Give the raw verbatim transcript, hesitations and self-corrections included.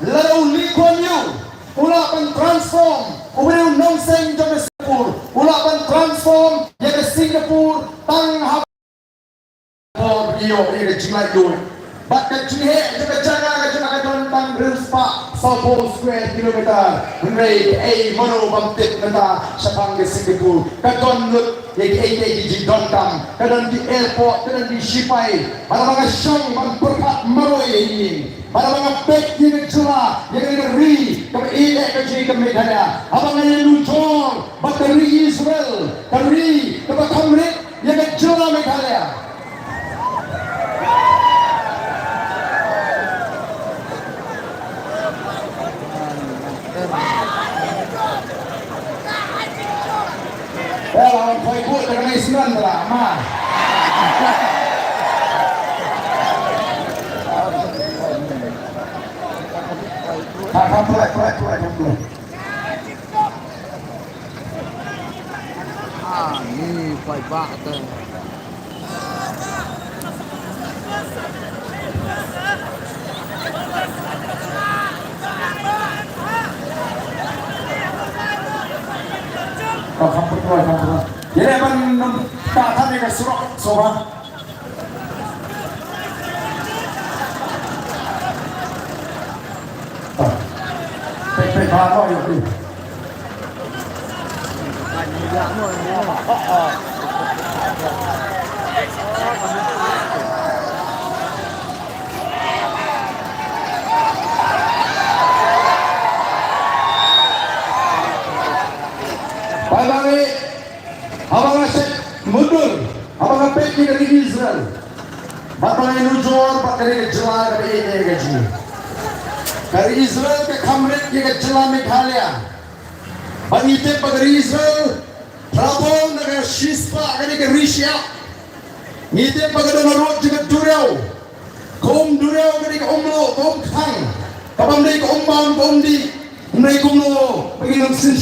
Lada u Lee Kuan Yew u lah ban transform u briew nongseng jong ka Singapore, u lah ban transform ïa ka Singapore tang ha por ïoh ïa ka jinglaitluid. Bad ka jingheh jong ka jaka ka jaka ka don tang hynriew spah sawphew square kilometer. Hynrei kaei mano bym tip mynta shaphang ka Singapore ka don lut ïa kiei kiei ki jingdonkam, ka don ki airport, ka don ki shipai. Bad haba nga shong ban pyrkhat marwei ïa ïing, bad haba nga peit ïa ka jylla, ïa ka ri kaba ïeit ka jong ka Meghalaya, haba nga ïanujor bad ka ri Israel, ka ri kaba kham rit ïa ka jylla Meghalaya. Ela wan khoi kut ka nai snan la ma. Ha ha prai prai prai prai. Ah, ni khoi ba te. Ka kham pyntroi, kham pyntroi. Ïa leh ban nym ta than ïa ka surok sngewbha. Peit, peit, ba lo ïa u. Ba dang ïa Haba nga check mundur, haba nga peit ïa ka ri Israel, bad ba nga ïanujor bad ka ri ka jylla kaba ïeit ka jong ngi. Ka ri Israel ka kham rit ïa ka jylla Meghalaya. Bad ngi tip ba ka ri Israel, trabong na ka shispah ka dei ka ri shyiap. Ngi tip ba ka don harud jong ka duriaw. Ka um duriaw ka dei ka um luh, ka um kthang. Kaba ym dei ka um bam, ka um dih. Ym dei kumno ba ngi nang syn